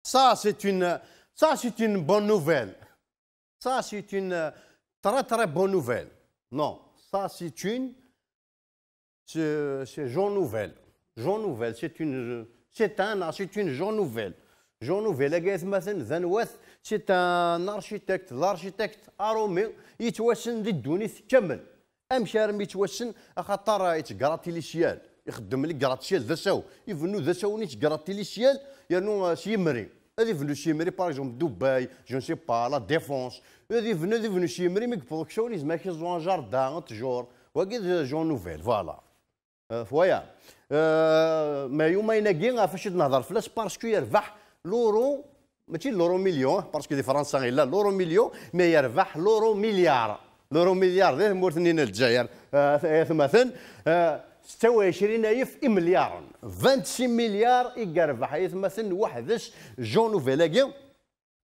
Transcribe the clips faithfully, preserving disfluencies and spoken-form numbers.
Ça, c'est une, ça, c'est une bonne nouvelle. Ça, c'est une, euh, très, très bonne nouvelle. Non, ça, c'est une, c'est, c'est Jean Nouvelle. Jean Nouvelle, c'est une, c'est un, c'est une Jean Nouvelle. Jean Nouvelle, agi atmaten d anwat, c'est un architecte, l'architecte aromi, yettwassen di ddunit kamel. Amek armi yettwassen? Axaṭer, euh, yettgraṭi les ciels. Ixeddem les gratte-ciel d asawen. Ibennu d asawen yettgraṭi les ciels, yernu, euh, s yimri. Ad ibennu s yimri, par exemple, Dubaï, je ne sais pas, la Défense. Ad ibennu, ad ibennu s yimri, mi yewweḍ uksawen, yezmer ad k-iẓu un jardin, un ttjur. Wagi d Jean Nouvelle, voilà. Euh, voilà. Euh, mais yumayen-agi, ɣef acu i d-nehḍer fell-as, parce que yerbeḥ l'euro, mačči l'euro million, parce que di Fransa yella l'euro million, mais yerbeḥ l'euro milliard. L'euro milliard, di tmurt-nni n Lezzayer, euh, ay atmaten, euh, setta u ɛecrin alef imelyaren. Vingt-six milliards i yerbeḥ, ay atmaten, weḥd-s Jean Nouvelle-agi.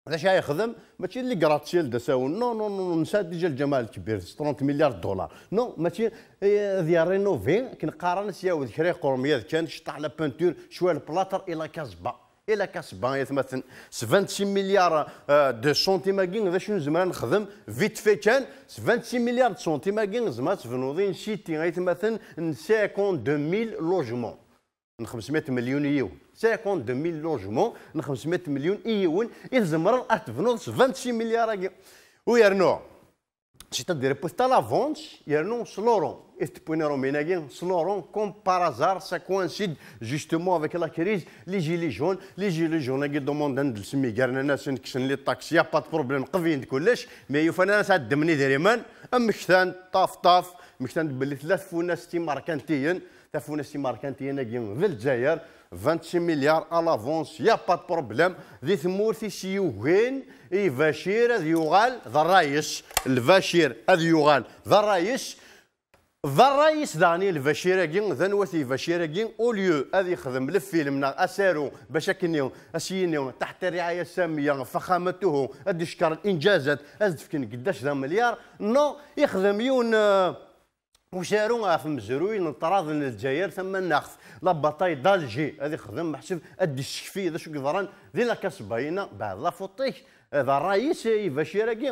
D acu ara yexdem? Mačči d les gratte-ciel d asawen. Non, non, non, non, nesɛa déjà lǧameɛ lkbir, s trente milliards de dollars. Non, mačči, eh, ad yerrinovi, akken qqaren, ad s-yaweḍ kra iqurmyad kan, cṭaḥ la peinture, cwiya le plâtre et la casbah. Et la casbah, ay atmaten. S vingt-six milliards, euh, de centimes-agi, d acu nezmer ad nexdem? Vite fait kan, s vingt-six milliards de centimes-agi, nezmer ad tebnuḍ in city, ay atmaten, n cinquante-deux mille logements. N xemsmiya milyun i yiwen. Cinquante-deux mille logements, n xemsmiya milyun i yiwen, i tzemreḍ ad tebnuḍ s vingt-six milliards-agi. U yernu, c'est-à-dire, yewwi-t à l'avance, yernu s l'euro. I t-wwin Iṛumyen-agi s l'euro, comme par hasard, ça coïncide justement avec la crise, les gilets jaunes, les gilets jaunes-agi demandent-d lsem iger, nnan-asen kksen les taxes, y a pas de problème, qeblen-d kullec, mais yufan ara sɛeddmen idrimen, am mmektan, ṭaf ṭaf, mmektan-d belli tella tfunast timerkantiyen, tafunast timerkantiyen-agi d Lezzayer, vingt-six milliards à l'avance, y a pas de problème. Di tmurt i s-yugin i Bacir ad yuɣal d ṛṛayes. Lbacir ad yuɣal d ṛṛayes. D ṛṛayes daɣen i Lbacir-agi, d anwa-t Lbacir-agi? Au lieu ad yexdem lfilm neɣ asaru bac akken ad s-yini تحت رعاية سامية فخامته, ad d-icekkeṛ inǧazat, ad d-fken geddac d amelyaṛ, non, yexdem yiwen, euh, usaru ɣef umezruy n ṭṭrad n Lezzayer tamaneɣt, la bataille d'Alger, ad ixdem meḥsub ad d-issekfi d acu i yeḍran di la Casbah-ina, beɛd la faute-ik, d ṛṛayes i Bacir-agi.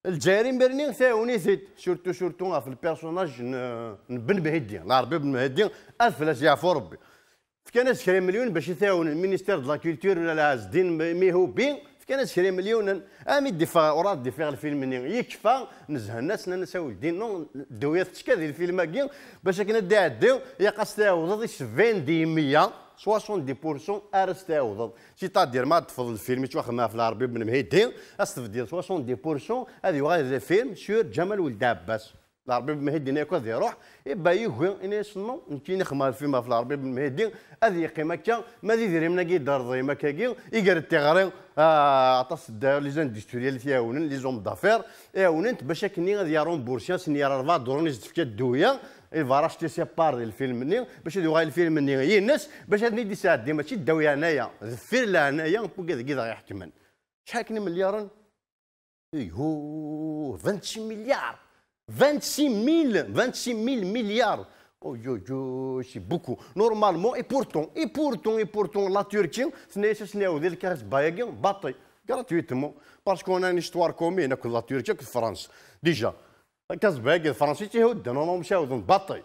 Lezzayer imir-nni tɛawen-it-id, surtout, surtout ɣef le personnage n, n Ben Mhiddi, Lɛerbi Ben Mhiddi, ad fell-as yeɛfu Rebbi. Fkan-as kra imelyunen bac i t-ɛawnen, ministère de la culture, ula Ɛezdin Mihubi, fkan-as kra imelyunen. Armi d-iffeɣ, ur d-iffeɣ lfilm-nni, yekfa, nezhen-as, nnan-as a weldi, non, ddewya tettekka di lfilm-agi, bac akken ad d-iɛeddi, ilaq ad s-tɛawdeḍ i sebɛin di meyya, soixante-dix pour cent ara s-tɛawdeḍ. C'est-à-dire, ma ad teṭṭfeḍ lfilm yettwaxdem ɣef Lɛerbi Ben Mhiddi, ad s-tbeddiḍ soixante-dix pour cent, ad yuɣal d lfilm sur Ǧamal Weld Ɛebbas. Lɛerbi Ben Mhiddi-nni akk ad iruḥ, iba yugi, ini-as non, nekkini xedmeɣ lfilm ɣef Lɛerbi Ben Mhiddi, ad yeqqim akka, ma d idrimen-agi i d-terḍim akkagi, iger-d tiɣri, ah, aṭas n les industriels i t-iɛawnen, les hommes d'affaires, iɛawnen-t bac akken ad yerumbursi, ad sen-yerr rebɛa duṛun i s-d-tefka ddewya, il va racheter ses parts di lfilm-nni, bac ad yuɣal lfilm-nni ines, bac ad ten-id-isɛeddi, mačči ddaw yeɛnaya, deffir leɛnaya n wigad-agi i aɣ-iḥekmen. Acḥal akken imelyaren? Iyo, vingt-six milliards. Vingt-six mille, vingt-six mille milliards. Oh, yo, yo, c'est beaucoup. Normalement, et pourtant, et pourtant, et pourtant, la Turquie, tenna-yas ad sen-iɛawed i la Casbah-agi, baṭi, gratuitement. Parce qu'on a une histoire commune avec la Turquie, avec France. Déjà, la Casbah-agi d France i tt-ihudden, ur mcawden, baṭi.